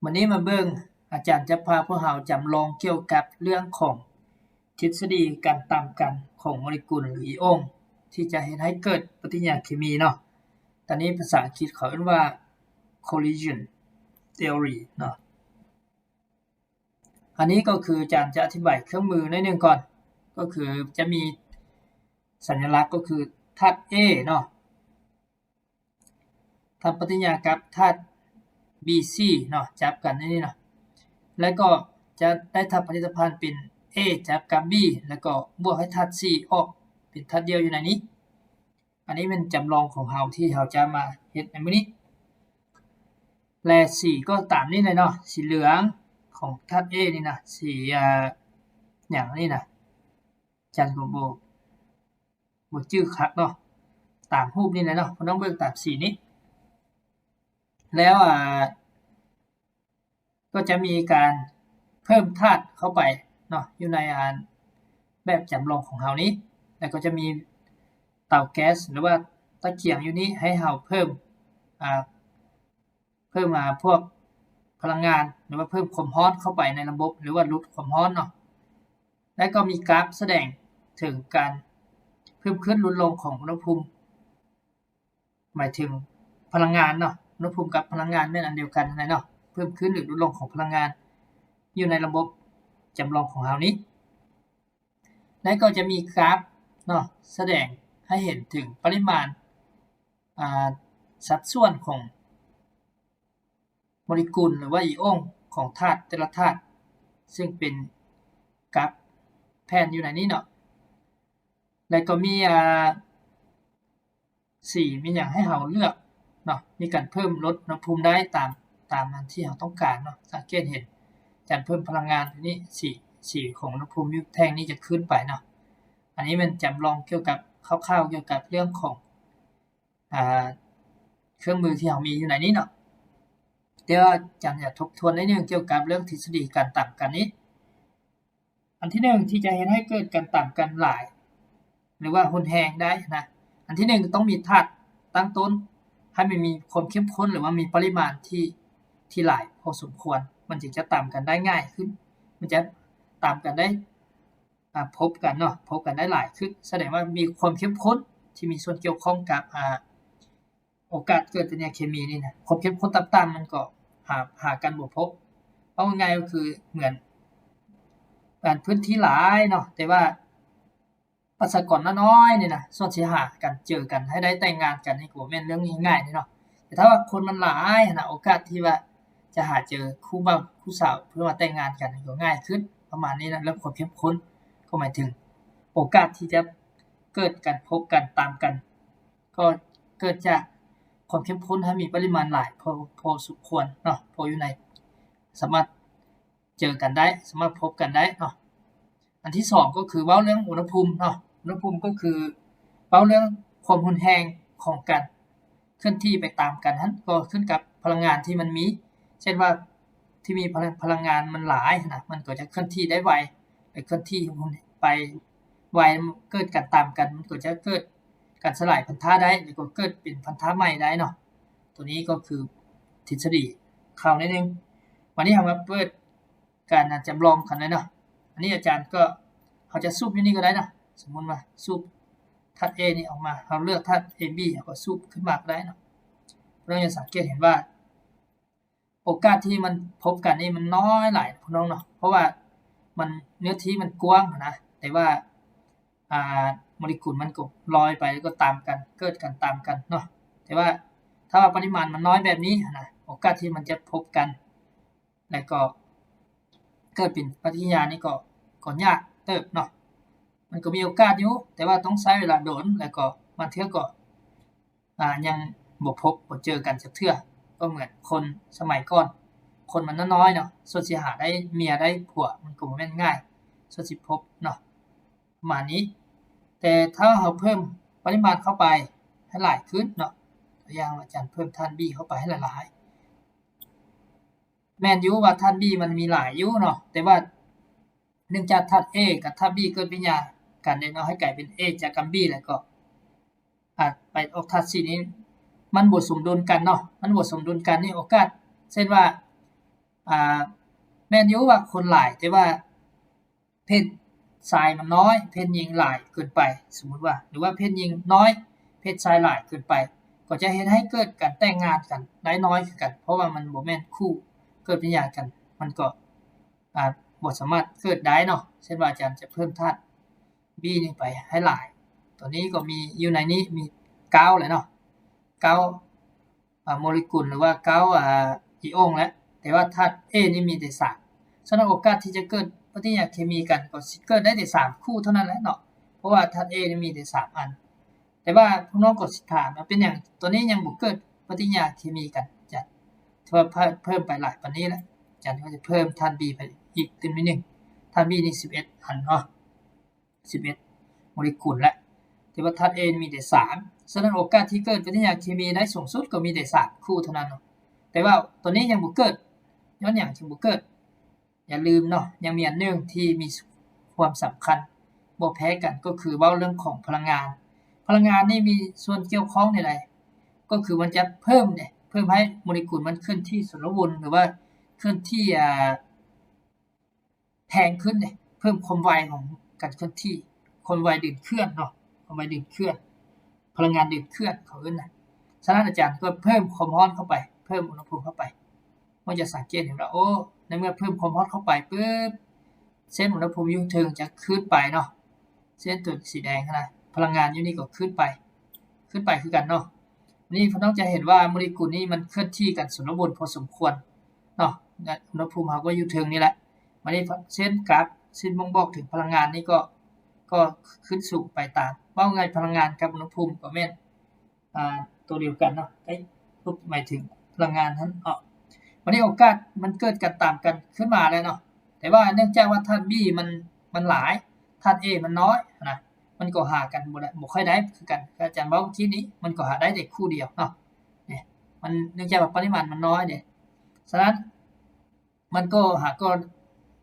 ມື້ນີ້ມາເບິ່ງ ອາຈານຈະພາພວກເຮົາຈຳລອງກ່ຽວກັບເລື່ອງຂອງທິດສະດີການຕາມກັນຂອງໂມເລກຸນ ຫຼື ອີອົງ ທີ່ຈະເຮັດໃຫ້ເກີດປະຕິກິລິຍາເຄມີເນາະ. ຕອນນີ້ພາສາອັງກິດເຂົາເອີ້ນວ່າ collision theory ເນາະ. ອັນນີ້ກໍຄືອາຈານຈະອະທິບາຍເຄື່ອງມືໜ້ອຍໜຶ່ງກ່ອນ. ກໍຄືຈະມີສັນຍະລັກກໍຄືທາດ A ເນາະ ທຳປະຕິກິລິຍາກັບທາດ B C ເນາະ ຈັບກັນໃນນີ້ເນາະ ແລ້ວກໍຈະໄດ້ທັບຜະລິດຕະພັນເປັນ A ຈັບກັບ B ແລ້ວກໍບວກໃຫ້ທາດ C ອອກເປັນທາດດຽວຢູ່ໃນນີ້. ອັນນີ້ແມ່ນຈຳລອງຂອງເຮົາທີ່ເຮົາຈະມາເຮັດໃນມື້ນີ້ ແລະ ສີກໍຕາມນີ້ເລີຍເນາະ ສີເຫຼືອງຂອງທາດ A ນີ້ນະ ສີ ອາ ຫຍັງນີ້ນະ ອາຈານກໍບໍ່ ບໍ່ຈື່ຄັກເນາະ ຕາມຮູບນີ້ແຫຼະເນາະ ພວກນ້ອງເບິ່ງຕາມສີນີ້ ແລ້ວ ອາ ກໍຈະມີການເພີ່ມທາດເຂົ້າໄປເນາະ ຢູ່ໃນ ອາ ແບບຈຳລອງຂອງເຮົານີ້ ແລ້ວກໍຈະມີເຕົາແກັສ ຫຼືວ່າຕະກຽງຢູ່ນີ້ ໃຫ້ເຮົາເພີ່ມ ອາ ເພີ່ມ ອາ ພວກພະລັງງານ ຫຼືວ່າເພີ່ມຄວາມຮ້ອນເຂົ້າໄປໃນລະບົບ ຫຼືວ່າຫຼຸດຄວາມຮ້ອນເນາະ ແລ້ວກໍມີກຣາຟສະແດງເຖິງການເພີ່ມຂຶ້ນຫຼຸດລົງຂອງອຸນຫະພູມ ໝາຍເຖິງພະລັງງານເນາະ ອຸນຫະພູມກັບພະລັງງານແມ່ນອັນດຽວກັນຫັ້ນແຫຼະເນາະ ເພີ່ມຂຶ້ນ ຫຼື ຫຼຸດລົງຂອງພະລັງງານ ຢູ່ໃນລະບົບຈຳລອງຂອງເຮົານີ້ ແລະ ກໍຈະມີກຣາຟເນາະ ສະແດງໃຫ້ເຫັນເຖິງປະລິມານ ອາ ສັດສ່ວນຂອງໂມເລກຸນ ຫຼືວ່າອີອົງຂອງທາດແຕ່ລະທາດ ເຊິ່ງເປັນກຣາຟແຜ່ນຢູ່ໃນນີ້ເນາະ ແລະ ກໍມີ ອາ ສີມີຫຍັງໃຫ້ເຮົາເລືອກເນາະ ມີການເພີ່ມລົດອຸນຫະພູມໄດ້ຕາມ ຕາມອັນທີ່ເຮົາຕ້ອງການເນາະ ສັງເກດເຫັນການເພີ່ມພະລັງງານນີ້ ສີ ສີຂອງອຸນຫະພູມຢູ່ແທ່ງນີ້ຈະຂຶ້ນໄປເນາະ. ອັນນີ້ແມ່ນຈຳລອງກ່ຽວກັບ ຄ່າວໆ ກ່ຽວກັບເລື່ອງຂອງ ອາ ເຄື່ອງມືທີ່ເຮົາມີຢູ່ໃນນີ້ເນາະ ແຕ່ວ່າອາຈານຢາກທົບທວນໜ້ອຍໜຶ່ງກ່ຽວກັບເລື່ອງທິດສະດີການຕາມກັນນີ້. ອັນທີໜຶ່ງທີ່ຈະເຮັດໃຫ້ເກີດການຕາມກັນຫຼາຍ ຫຼືວ່າຮຸນແຮງໄດ້ນະ ອັນທີໜຶ່ງຕ້ອງມີທາດຕັ້ງຕົ້ນ ໃຫ້ມັນມີຄວາມເຂັ້ມຂຸ້ນ ຫຼືວ່າມີປະລິມານທີ່ ທີ່ຫຼາຍພໍສົມຄວນ ມັນຈຶ່ງຈະຕາມກັນໄດ້ງ່າຍຂຶ້ນ ມັນຈະຕາມກັນໄດ້ ອາ ພົບກັນເນາະ ພົບກັນໄດ້ຫຼາຍຂຶ້ນ ສະແດງວ່າມີຄວາມເຂັ້ມຂຸ້ນທີ່ມີສ່ວນກ່ຽວຂ້ອງກັບ ອາ ໂອກາດເກີດປະຕິກິລິຍາເຄມີນີ້ນະ ຄວາມເຂັ້ມຂຸ້ນຕ່ຳໆ ມັນກໍຫາ ຫາກັນບໍ່ພົບ. ເວົ້າງ່າຍໆ ກໍຄືເໝືອນ ອາ ພື້ນທີ່ຫຼາຍເນາະ ແຕ່ວ່າປະຊາກອນນ້ອຍໆ ນີ້ນະ ສ່ວນຊິຫາກັນເຈີກັນໃຫ້ໄດ້ແຕ່ງງານກັນນີ້ກໍບໍ່ແມ່ນເລື່ອງງ່າຍໆ ເດເນາະ. ແຕ່ຖ້າວ່າຄົນມັນຫຼາຍຫັ້ນນະ ໂອກາດທີ່ວ່າຈະຫາເຈີຄູ່ບ່າວຄູ່ສາວເພື່ອມາແຕ່ງງານກັນນີ້ກໍງ່າຍຂຶ້ນ ປະມານນີ້ນະ. ເລື່ອງຄວາມເຂັ້ມຂຸ້ນກໍໝາຍເຖິງໂອກາດທີ່ຈະເກີດການພົບກັນ ຕາມກັນ ກໍເກີດຈາກຄວາມເຂັ້ມຂຸ້ນໃຫ້ມີປະລິມານຫຼາຍພໍ ພໍສົມຄວນເນາະ ພໍຢູ່ໃນ ສາມາດເຈີກັນໄດ້ ສາມາດພົບກັນໄດ້ເນາະ. ອັນທີສອງກໍຄືເວົ້າເລື່ອງອຸນຫະພູມເນາະ ອຸນຫະພູມກໍຄືເວົ້າເລື່ອງຄວາມຮຸນແຮງຂອງການເຄື່ອນທີ່ໄປຕາມກັນຫັ້ນ ກໍຂຶ້ນກັບພະລັງງານທີ່ມັນມີ ເຊັ່ນວ່າທີ່ມີພະລັງ ພະລັງງານມັນຫຼາຍຫັ້ນນະ ມັນກໍຈະເຄື່ອນທີ່ໄດ້ໄວ ແລະ ເຄື່ອນທີ່ໄປໄວ ເກີດການຕາມກັນ ມັນກໍຈະເກີດການສະຫຼາຍພັນທະໄດ້ ແລ້ວກໍເກີດເປັນພັນທະໃໝ່ໄດ້ເນາະ. ໂຕນີ້ກໍຄືທິດສະດີຄ່າວໆ ໜ້ອຍໜຶ່ງ. ບາດນີ້ເຮົາມາເປີດການ ອາ ຈຳລອງກັນເລີຍເນາະ. ອັນນີ້ອາຈານກໍ ເຮົາຈະສູບຢູ່ນີ້ກໍໄດ້ເນາະ. ສົມມຸດວ່າສູບທາດ A ນີ້ອອກມາ ເຮົາເລືອກທາດ A B ເຮົາກໍສູບຂຶ້ນມາກໍໄດ້ເນາະ. ພວກນ້ອງຈະສັງເກດເຫັນວ່າ ໂອກາດທີ່ມັນພົບກັນນີ້ມັນນ້ອຍຫຼາຍພວກນ້ອງເນາະ ເພາະວ່າມັນ ເນື້ອທີ່ມັນກວ້າງຫັ້ນນະ ແຕ່ວ່າ ອາ ໂມເລກຸນມັນກໍລອຍໄປ ແລ້ວກໍຕາມກັນ ເກີດການຕາມກັນເນາະ. ແຕ່ວ່າຖ້າວ່າປະລິມານມັນນ້ອຍແບບນີ້ຫັ້ນນະ ໂອກາດທີ່ມັນຈະພົບກັນ ແລ້ວກໍເກີດເປັນປະຕິກິລິຍານີ້ກໍ ກໍຍາກເຕີບເນາະ. ມັນກໍມີໂອກາດຢູ່ ແຕ່ວ່າຕ້ອງໃຊ້ເວລາດົນ ແລ້ວກໍບາງເທື່ອກໍ ອາ ຍັງບໍ່ພົບບໍ່ເຈີກັນຈັກເທື່ອ. ກໍເໝືອນຄົນສະໄໝກ່ອນ ຄົນມັນນ້ອຍໆ ເນາະ ສ່ວນຊິຫາໄດ້ເມຍໄດ້ຜົວມັນກໍບໍ່ແມ່ນງ່າຍ ສ່ວນຊິພົບເນາະ ປະມານນີ້. ແຕ່ຖ້າເຮົາເພີ່ມປະລິມານເຂົ້າໄປໃຫ້ຫຼາຍຂຶ້ນເນາະ ຕົວຢ່າງອາຈານເພີ່ມທາດ B ເຂົ້າໄປໃຫ້ຫຼາຍໆ ແມ່ນຢູ່ວ່າທາດ B ມັນມີຫຼາຍຢູ່ເນາະ ແຕ່ວ່າເນື່ອງຈາກທາດ A ກັບທາດ B ເກີດປະຕິກິລິຍາກັນເດ້ເນາະ ໃຫ້ກາຍເປັນ A ຈັບກັບ B ແລ້ວກໍ ອາດໄປອອກທາດ C ນີ້ ມັນບໍ່ສົມດຸນກັນເນາະ ມັນບໍ່ສົມດຸນກັນນີ້ ໂອກາດ ເຊັ່ນວ່າ ອ່າ ແມ່ນຢູ່ວ່າຄົນຫຼາຍ ແຕ່ວ່າເພດຊາຍມັນນ້ອຍ ເພດຍິງຫຼາຍເກີນໄປ ສົມມຸດວ່າ ຫຼືວ່າເພດຍິງນ້ອຍ ເພດຊາຍຫຼາຍເກີນໄປ ກໍຈະເຮັດໃຫ້ເກີດການແຕ່ງງານກັນໄດ້ນ້ອຍຄືກັນ ເພາະວ່າມັນບໍ່ແມ່ນຄູ່ເກີດປັດຕິຍາກັນ ມັນກໍ ອາດບໍ່ສາມາດເກີດໄດ້ເນາະ. ເຊັ່ນວ່າອາຈານຈະເພີ່ມທາດ B ນີ້ໄປໃຫ້ຫຼາຍ ຕົວນີ້ກໍມີ ຢູ່ໃນນີ້ມີເກົ້າແລ້ວເນາະ ເກົ້າ ອາ ໂມເລກຸນ ຫຼືວ່າເກົ້າ ອາ ອີອົງແລ້ວ ແຕ່ວ່າທາດ A ນີ້ມີແຕ່ສາມ ສະນັ້ນໂອກາດທີ່ຈະເກີດປະຕິກິລິຍາເຄມີກັນກໍຊິເກີດໄດ້ແຕ່ສາມຄູ່ເທົ່ານັ້ນແຫຼະເນາະ ເພາະວ່າທາດ A ນີ້ມີແຕ່ສາມອັນ. ແຕ່ວ່າພວກນ້ອງກໍຊິຖາມວ່າເປັນຫຍັງຕົວນີ້ຍັງບໍ່ເກີດປະຕິກິລິຍາເຄມີກັນ ອາຈານ ຖືວ່າເພີ່ມໄປຫຼາຍປານນີ້ແລ້ວ ອາຈານກໍຈະເພີ່ມທາດ B ໄປອີກຕື່ມໜຶ່ງ ທາດ B ນີ້ສິບເອັດອັນເນາະ ສິບເອັດໂມເລກຸນແຫຼະ ແຕ່ວ່າທາດ A ມີແຕ່ສາມ ສະນັ້ນໂອກາດທີ່ເກີດປະຕິກິລິຍາເຄມີໄດ້ສູງສຸດກໍມີແຕ່ສາມຄູ່ເທົ່ານັ້ນເນາະ ແຕ່ວ່າຕົວນີ້ຍັງບໍ່ເກີດ ຍ້ອນຫຍັງຈຶ່ງບໍ່ເກີດ? ຢ່າລືມເນາະ ຍັງມີອັນໜຶ່ງທີ່ມີຄວາມສຳຄັນບໍ່ແພ້ກັນ ກໍຄືເວົ້າເລື່ອງຂອງພະລັງງານ ພະລັງງານນີ້ມີສ່ວນກ່ຽວຂ້ອງໃດໆ ກໍຄືມັນຈະເພີ່ມເດ້ ເພີ່ມໃຫ້ໂມເລກຸນມັນເຄື່ອນທີ່ສົມລະວົນ ຫຼືວ່າເຄື່ອນທີ່ ອາ ແຮງຂຶ້ນເດ້ ເພີ່ມຄວາມໄວຂອງການເຄື່ອນທີ່ ຄວາມໄວດຶງເຄື່ອນເນາະ ຄວາມໄວດຶງເຄື່ອນ ພະລັງງານດຶງເຄື່ອນເຂົາເອີ້ນນະ. ສະນັ້ນອາຈານກໍເພີ່ມຄວາມຮ້ອນເຂົ້າໄປ ເພີ່ມອຸນຫະພູມເຂົ້າໄປ ມັນຈະສັງເກດເຫັນວ່າ ໂອ້ ໃນເມື່ອເພີ່ມຄວາມຮ້ອນເຂົ້າໄປປຶບ ເສັ້ນອຸນຫະພູມຢູ່ເທິງຈະຂຶ້ນໄປເນາະ ເສັ້ນຕົວສີແດງຫັ້ນນະ ພະລັງງານຢູ່ນີ້ກໍຂຶ້ນໄປ ຂຶ້ນໄປຄືກັນເນາະ. ນີ້ພວກນ້ອງຈະເຫັນວ່າໂມເລກຸນນີ້ມັນເຄື່ອນທີ່ກັນສົມລະບົນພໍສົມຄວນເນາະ ແລະ ອຸນຫະພູມເຮົາກໍຢູ່ເທິງນີ້ແຫຼະ. ບາດນີ້ເສັ້ນກາຟ ເສັ້ນບົ່ງບອກເຖິງພະລັງງານນີ້ກໍ ກໍຂຶ້ນສູງໄປຕາມ ເວົ້າງ່າຍພະລັງງານກັບອຸນຫະພູມກໍແມ່ນ ອ່າ ໂຕດຽວກັນເນາະ ໄດ້ ໝາຍເຖິງພະລັງງານຫັ້ນເນາະ. ບາດນີ້ໂອກາດມັນເກີດກັນຕາມກັນຂຶ້ນມາແລ້ວເນາະ ແຕ່ວ່າເນື່ອງຈາກວ່າທາດ B ມັນ ມັນຫຼາຍ ທາດ A ມັນນ້ອຍຫັ້ນນະ ມັນກໍຫາກັນບໍ່ໄດ້ ບໍ່ຄ່ອຍໄດ້ຄືກັນ ຄືອາຈານເວົ້າເມື່ອກີ້ນີ້ ມັນກໍຫາໄດ້ແຕ່ຄູ່ດຽວເນາະ ນີ້ ມັນ ເນື່ອງຈາກວ່າປະລິມານມັນນ້ອຍເດ້ ສະນັ້ນ ມັນກໍຫາກໍ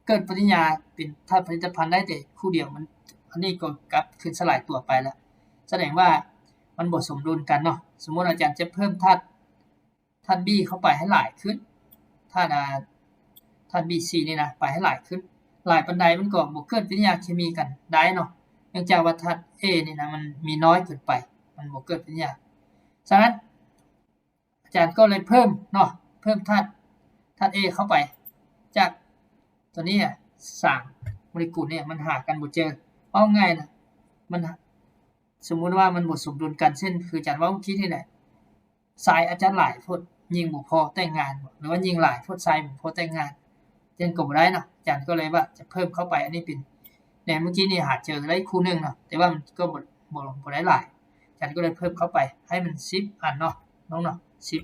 ເກີດປະຕິກິລິຍາເປັນທາດຜະລິດຕະພັນໄດ້ແຕ່ຄູ່ດຽວ ມັນ ອັນນີ້ກໍກັບຄືນສະຫຼາຍຕົວໄປແລ້ວ ສະແດງວ່າມັນບໍ່ສົມດຸນກັນເນາະ. ສົມມຸດອາຈານຈະເພີ່ມທາດ ທາດ B ເຂົ້າໄປໃຫ້ຫຼາຍຂຶ້ນ ທາດ ອາ ທາດ B C ນີ້ນະ ໄປໃຫ້ຫຼາຍຂຶ້ນ ຫຼາຍປານໃດມັນກໍບໍ່ເກີດປະຕິກິລິຍາເຄມີກັນໄດ້ເນາະ ເນື່ອງຈາກວ່າທາດ A ນີ້ນະ ມັນມີນ້ອຍເກີນໄປ ມັນບໍ່ເກີດປະຕິກິລິຍາ. ສະນັ້ນ ອາຈານກໍເລີຍເພີ່ມເນາະ ເພີ່ມທາດ ທາດ A ເຂົ້າໄປ ຈາກຕົວນີ້ອະ ສາມໂມເລກຸນນີ້ມັນຫາກັນບໍ່ເຈີ ເວົ້າງ່າຍນະ ມັນ ສົມມຸດວ່າມັນບໍ່ສົມດຸນກັນ ເຊັ່ນຄືອາຈານເວົ້າເມື່ອກີ້ນີ້ແຫຼະ ຊາຍອາດຈະຫຼາຍໂພດ ຍິງບໍ່ພໍແຕ່ງງານ ຫຼືວ່າຍິງຫຼາຍໂພດ ຊາຍບໍ່ພໍແຕ່ງງານ ຈັ່ງກໍບໍ່ໄດ້ເນາະ. ອາຈານກໍເລີຍວ່າຈະເພີ່ມເຂົ້າໄປ ອັນນີ້ເປັນ ໃນເມື່ອກີ້ນີ້ຫາເຈີໄດ້ຄູ່ໜຶ່ງເນາະ ແຕ່ວ່າມັນກໍບໍ່ ບໍ່ ບໍ່ໄດ້ຫຼາຍ ອາຈານກໍເລີຍເພີ່ມເຂົ້າໄປໃຫ້ມັນສິບອັນເນາະ ນ້ອງເນາະ ສິບ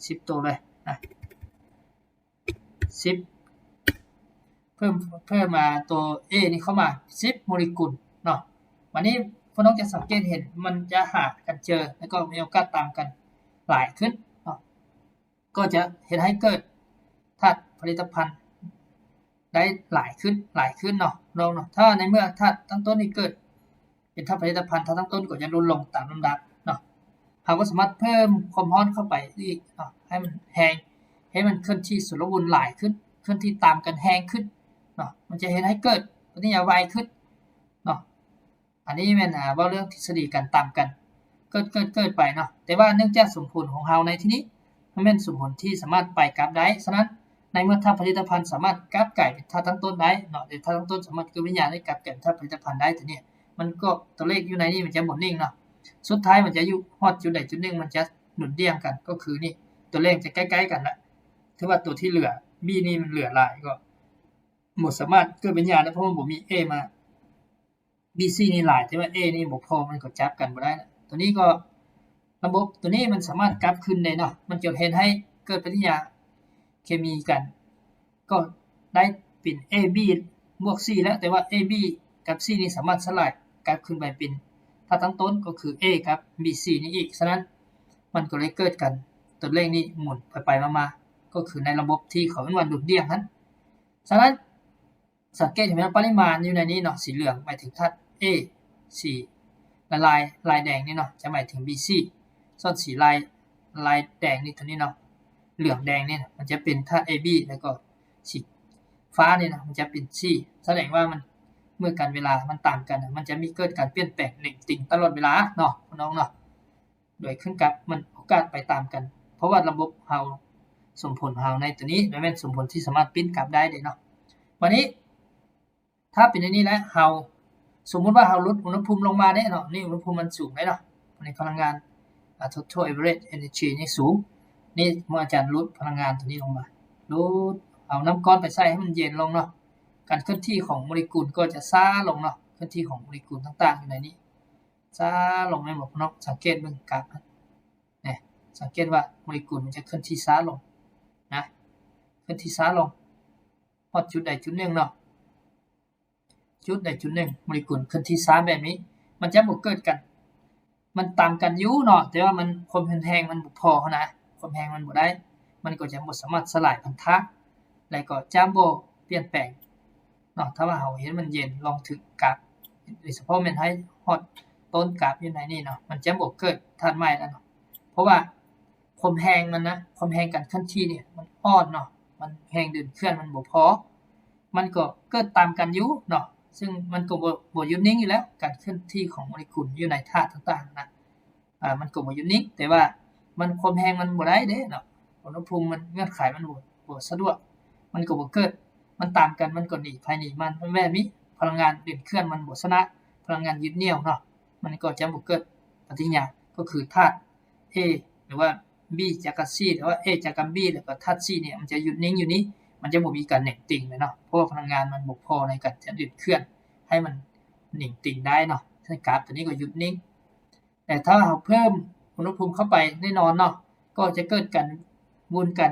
ສິບໂຕເລີຍນະ ສິບ ເພີ່ມ ເພີ່ມ ອາ ໂຕ A ນີ້ເຂົ້າມາສິບໂມເລກຸນເນາະ. ບາດນີ້ພວກນ້ອງຈະສັງເກດເຫັນມັນຈະຫາກັນເຈີ ແລ້ວກໍມີໂອກາດຕາມກັນຫຼາຍຂຶ້ນເນາະ ກໍຈະເຮັດໃຫ້ເກີດທາດຜະລິດຕະພັນໄດ້ຫຼາຍຂຶ້ນ ຫຼາຍຂຶ້ນເນາະ ນ້ອງເນາະ. ຖ້າໃນເມື່ອທາດຕັ້ງຕົ້ນນີ້ເກີດເປັນທາດຜະລິດຕະພັນ ທາດຕັ້ງຕົ້ນກໍຈະຫຼຸດລົງຕາມລຳດັບເນາະ. ເຮົາກໍສາມາດເພີ່ມຄວາມຮ້ອນເຂົ້າໄປອີກເນາະ ໃຫ້ມັນແຮງ ໃຫ້ມັນເຄື່ອນທີ່ສົມລະບຸນຫຼາຍຂຶ້ນ ເຄື່ອນທີ່ຕາມກັນແຮງຂຶ້ນເນາະ ມັນຈະເຮັດໃຫ້ເກີດປະຕິກິລິຍາໄວຂຶ້ນເນາະ. ອັນນີ້ແມ່ນ ອາ ເວົ້າເລື່ອງທິດສະດີການຕາມກັນ ເກີດ ເກີດ ເກີດໄປເນາະ. ແຕ່ວ່າເນື່ອງຈາກສົມຜົນຂອງເຮົາໃນທີ່ນີ້ ມັນແມ່ນສົມຜົນທີ່ສາມາດໄປກັບໄດ້. ສະນັ້ນ ໃນເມື່ອທາດຜະລິດຕະພັນສາມາດກັບກາຍເປັນທາດຕັ້ງຕົ້ນໄດ້ເນາະ ຫຼືທາດຕັ້ງຕົ້ນສາມາດເກີດວິນຍານໄດ້ກັບກາຍເປັນທາດຜະລິດຕະພັນໄດ້ ຕົວນີ້ມັນກໍ ຕົວເລກຢູ່ໃນນີ້ມັນຈະບໍ່ນິ່ງເນາະ. ສຸດທ້າຍມັນຈະຢູ່ຮອດຈຸດໃດຈຸດໜຶ່ງ ມັນຈະໜູນດ່ຽງກັນ ກໍຄືນີ້ ຕົວເລກຈະໃກ້ໆກັນລະ. ຖືວ່າຕົວທີ່ເຫຼືອ B ນີ້ມັນເຫຼືອຫຼາຍ ກໍບໍ່ສາມາດເກີດວິນຍານໄດ້ ເພາະມັນບໍ່ມີ A ມາ B C ນີ້ຫຼາຍ ແຕ່ວ່າ A ນີ້ບໍ່ພໍ ມັນກໍຈັບກັນບໍ່ໄດ້ລະ. ຕົວນີ້ກໍ ລະບົບຕົວນີ້ມັນສາມາດກັບຄືນໄດ້ເນາະ ມັນຈະເຮັດໃຫ້ເກີດປະຕິກິລິຍາເຄມີກັນ ກໍໄດ້ເປັນ A B ບວກ C ແລ້ວ ແຕ່ວ່າ A B ກັບ C ນີ້ສາມາດສະຫຼາຍກັບຄືນໄປເປັນທາດຕັ້ງຕົ້ນ ກໍຄື A ກັບ B C ນີ້ອີກ. ສະນັ້ນ ມັນກໍເລີຍເກີດການ ຕົວເລກນີ້ໝູນໄປໆມາໆ ກໍຄືໃນລະບົບທີ່ເຂົາເອີ້ນວ່າດຸ່ນດ່ຽງຫັ້ນ. ສະນັ້ນ ສັງເກດເຫັນວ່າປະລິມານຢູ່ໃນນີ້ເນາະ ສີເຫຼືອງໝາຍເຖິງທາດ A ສີລາຍ ລາຍແດງນີ້ເນາະ ຈະໝາຍເຖິງ B C ສ່ວນສີລາຍ ລາຍແດງນີ້ ຕົວນີ້ເນາະ ເຫຼືອງແດງນີ້ນະ ມັນຈະເປັນທາດ A B ແລ້ວກໍສີຟ້ານີ້ນະ ມັນຈະເປັນ C ສະແດງວ່າມັນເໝືອນກັນເວລາ ມັນຕາມກັນນະ ມັນຈະມີເກີດການປ່ຽນແປງເໜັງຕີງຕະຫຼອດເວລາເນາະ ພີ່ນ້ອງເນາະ ໂດຍຂຶ້ນກັບມັນໂອກາດໄປຕາມກັນ ເພາະວ່າລະບົບເຮົາ ສົມຜົນເຮົາໃນຕົວນີ້ ແມ່ນສົມຜົນທີ່ສາມາດປິ່ນກັບໄດ້ເດ້ເນາະ. ບາດນີ້ ຖ້າເປັນແນວນີ້ແລ້ວ ເຮົາ ສົມມຸດວ່າເຮົາຫຼຸດອຸນຫະພູມລົງມາເດ້ເນາະ ນີ້ອຸນຫະພູມມັນສູງເດ້ເນາະ ໃນພະລັງງານ ອາ total average energy ນີ້ສູງ ນີ້ເມື່ອອາຈານຫຼຸດພະລັງງານຕົວນີ້ລົງມາ ຫຼຸດ ເອົານ້ຳກ້ອນໄປໃສ່ໃຫ້ມັນເຢັນລົງເນາະ ການເຄື່ອນທີ່ຂອງໂມເລກຸນກໍຈະຊ້າລົງເນາະ ເຄື່ອນທີ່ຂອງໂມເລກຸນຕ່າງໆຢູ່ໃນນີ້ຊ້າລົງ ແມ່ນບໍ່ ພີ່ນ້ອງ? ສັງເກດເບິ່ງກາຟ ແນ່ ສັງເກດວ່າໂມເລກຸນມັນຈະເຄື່ອນທີ່ຊ້າລົງນະ ເຄື່ອນທີ່ຊ້າລົງ ຮອດຈຸດໃດຈຸດໜຶ່ງເນາະ ຈຸດໃດຈຸດໜຶ່ງ ໂມເລກຸນເຄື່ອນທີ່ຊ້າແບບນີ້ ມັນຈະບໍ່ເກີດກັນ ມັນຕາມກັນຢູ່ເນາະ ແຕ່ວ່າມັນ ຄວາມຮຸນແຮງມັນບໍ່ພໍຫັ້ນນະ ຄວາມແຮງມັນບໍ່ໄດ້ ມັນກໍຈະບໍ່ສາມາດສະຫຼາຍພັນທະ ແລະກໍຈະບໍ່ປ່ຽນແປງເນາະ ຖ້າວ່າເຮົາເຮັດມັນເຢັນລົງເຖິງກາຟ ໂດຍສະເພາະແມ່ນໃຫ້ຮອດຕົ້ນກາຟຢູ່ໃນນີ້ເນາະ ມັນຈະບໍ່ເກີດທາດໃໝ່ແລ້ວເນາະ ເພາະວ່າ ຄວາມແຮງມັນນະ ຄວາມແຮງການເຄື່ອນທີ່ນີ້ມັນອ່ອນເນາະ ມັນແຮງດຶງເຄື່ອນມັນບໍ່ພໍ ມັນກໍເກີດຕາມກັນຢູ່ເນາະ ຊຶ່ງມັນກໍບໍ່ ບໍ່ຢຸດນິ່ງຢູ່ແລ້ວ ການເຄື່ອນທີ່ຂອງໂມເລກຸນຢູ່ໃນທາດຕ່າງໆນະ ອາ ມັນກໍບໍ່ຢຸດນິ່ງ ແຕ່ວ່າມັນ ຄວາມແຮງມັນບໍ່ໄດ້ເດ້ເນາະ ອຸນຫະພູມມັນ ເງື່ອນໄຂມັນບໍ່ ບໍ່ສະດວກ ມັນກໍບໍ່ເກີດ ມັນຕາມກັນ ມັນກໍໜີໃຜໜີມັນ ມັນແບບນີ້ ພະລັງງານດຶງເຄື່ອນມັນບໍ່ຊະນະພະລັງງານຍຶດໜ່ຽວເນາະ ມັນກໍຈະບໍ່ເກີດປະຕິກິລິຍາ ກໍຄືທາດ A ຫຼືວ່າ B ຈັກກັນ C ຫຼືວ່າ A ຈັກກັນ B ແລ້ວກໍທາດ C ນີ້ ມັນຈະຢຸດນິ່ງຢູ່ນີ້ ມັນຈະບໍ່ມີການເໜັງຕີງເລີຍເນາະ ເພາະວ່າພະລັງງານມັນບໍ່ພໍໃນການຈະດຶງເຄື່ອນໃຫ້ມັນເໜັງຕີງໄດ້ເນາະ ເຊິ່ງກາຟຕົວນີ້ກໍຢຸດນິ່ງ ແຕ່ຖ້າເຮົາເພີ່ມອຸນຫະພູມເຂົ້າໄປແນ່ນອນເນາະ ກໍຈະເກີດການວົນກັນ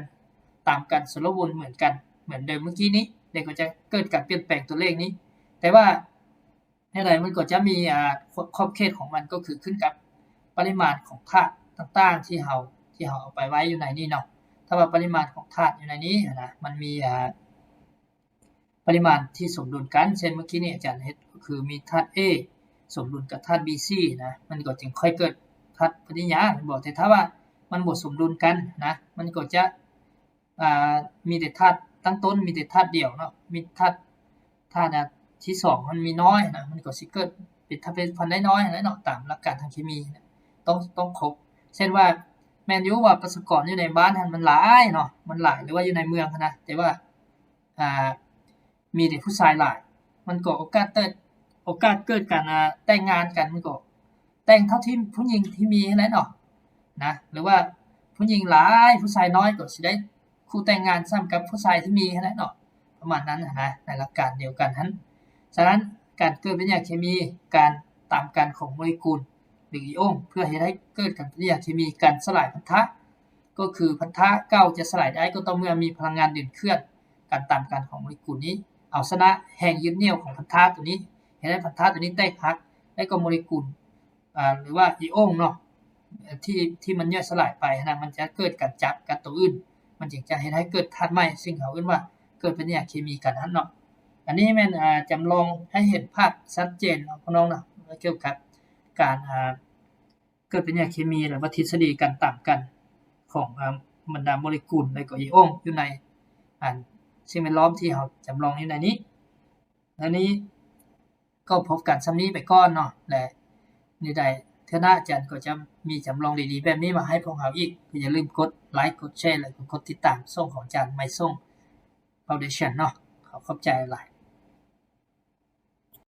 ຕາມກັນສະໂລວົນເໝືອນກັນ ເໝືອນເດີມເມື່ອກີ້ນີ້ ແລ້ວກໍຈະເກີດການປ່ຽນແປງຕົວເລກນີ້ ແຕ່ວ່າ ແນວໃດມັນກໍຈະມີ ອາ ຂອບເຂດຂອງມັນ ກໍຄືຂຶ້ນກັບປະລິມານຂອງທາດຕ່າງໆ ທີ່ເຮົາ ທີ່ເຮົາເອົາໄປໄວ້ຢູ່ໃນນີ້ເນາະ ຖ້າວ່າປະລິມານຂອງທາດຢູ່ໃນນີ້ຫັ້ນນະ ມັນມີ ອາ ປະລິມານທີ່ສົມດຸນກັນ ເຊັ່ນ ເມື່ອກີ້ນີ້ອາຈານເຮັດ ກໍຄືມີທາດ A ສົມດຸນກັບທາດ B C ນະ ມັນກໍຈຶ່ງຄ່ອຍເກີດທາດປະຕິກິລິຍາ ແມ່ນບໍ່? ແຕ່ຖ້າວ່າມັນບໍ່ສົມດຸນກັນນະ ມັນກໍຈະ ອ່າ ມີແຕ່ທາດຕັ້ງຕົ້ນ ມີແຕ່ທາດດຽວເນາະ ມີທາດ ທາດ ອາ ທີສອງມັນມີນ້ອຍນະ ມັນກໍຊິເກີດເປັນທາດປະຕິພັນໄດ້ນ້ອຍຫັ້ນແຫຼະເນາະ ຕາມຫຼັກການທາງເຄມີນະ ຕ້ອງ ຕ້ອງຄົບ ເຊັ່ນວ່າ ແມ່ນຢູ່ວ່າປະຊາກອນຢູ່ໃນບ້ານຫັ້ນມັນຫຼາຍເນາະ ມັນຫຼາຍ ຫຼືວ່າຢູ່ໃນເມືອງຫັ້ນນະ ແຕ່ວ່າ ອ່າ ມີແຕ່ຜູ້ຊາຍຫຼາຍ ມັນກໍໂອກາດເກີດ ໂອກາດເກີດການ ອ່າ ແຕ່ງງານກັນ ມັນກໍແຕ່ງເທົ່າທີ່ຜູ້ຍິງທີ່ມີຫັ້ນແຫຼະເນາະ ນະ ຫຼືວ່າຜູ້ຍິງຫຼາຍ ຜູ້ຊາຍນ້ອຍ ກໍຊິໄດ້ຄູ່ແຕ່ງງານສ່ຳກັບຜູ້ຊາຍທີ່ມີຫັ້ນແຫຼະເນາະ ປະມານນັ້ນຫັ້ນນະ ໃນຫຼັກການດຽວກັນຫັ້ນ. ສະນັ້ນ ການເກີດປະຕິກິລິຍາເຄມີ ການຕາມກັນຂອງໂມເລກຸນ ຫຼື ອີອົງ ເພື່ອເຮັດໃຫ້ເກີດການປະຕິກິລິຍາເຄມີ ການສະຫຼາຍພັນທະ ກໍຄືພັນທະເກົ່າຈະສະຫຼາຍໄດ້ ກໍຕໍ່ເມື່ອມີພະລັງງານດຶງເຄື່ອນ ການຕາມກັນຂອງໂມເລກຸນນີ້ ເອົາຊະນະແຮງຍຶດໜ່ຽວຂອງພັນທະຕົວນີ້ ເຮັດໃຫ້ພັນທະຕົວນີ້ແຕກຫັກ ແລະກໍໂມເລກຸນ ອາ ຫຼືວ່າອີອົງເນາະ ທີ່ ທີ່ມັນຍ່ອຍສະຫຼາຍໄປຫັ້ນນະ ມັນຈະເກີດການຈັບກັບຕົວອື່ນ ມັນຈຶ່ງຈະເຮັດໃຫ້ເກີດທາດໃໝ່ ຊຶ່ງເຮົາເອີ້ນວ່າເກີດປະຕິກິລິຍາເຄມີກັນຫັ້ນເນາະ. ອັນນີ້ແມ່ນ ອາ ຈຳລອງໃຫ້ເຫັນພາບຊັດເຈນເນາະ ພີ່ນ້ອງເນາະ ກ່ຽວກັບການ ອາ ເກີດປະຕິກິລິຍາເຄມີ ແລະ ວ່າທິດສະດີການຕາມກັນຂອງ ອາ ບັນດາໂມເລກຸນ ແລະ ກໍອີອົງຢູ່ໃນ ອັນ ສິ່ງແວດລ້ອມທີ່ເຮົາຈຳລອງຢູ່ໃນນີ້. ແນວນີ້ກໍພົບກັນສ່ຳນີ້ໄປກ່ອນເນາະ ແລະ ໃນໃດເທື່ອໜ້າອາຈານກໍຈະມີຈຳລອງດີໆແບບນີ້ມາໃຫ້ພວກເຮົາອີກ. ກໍຢ່າລືມກົດໄລ ກົດແຊ ແລະ ກໍກົດຕິດຕາມຊ່ອງຂອງອາຈານ ໄມໂຊງ Foundation ເນາະ. ຂໍຂອບໃຈຫຼາຍ.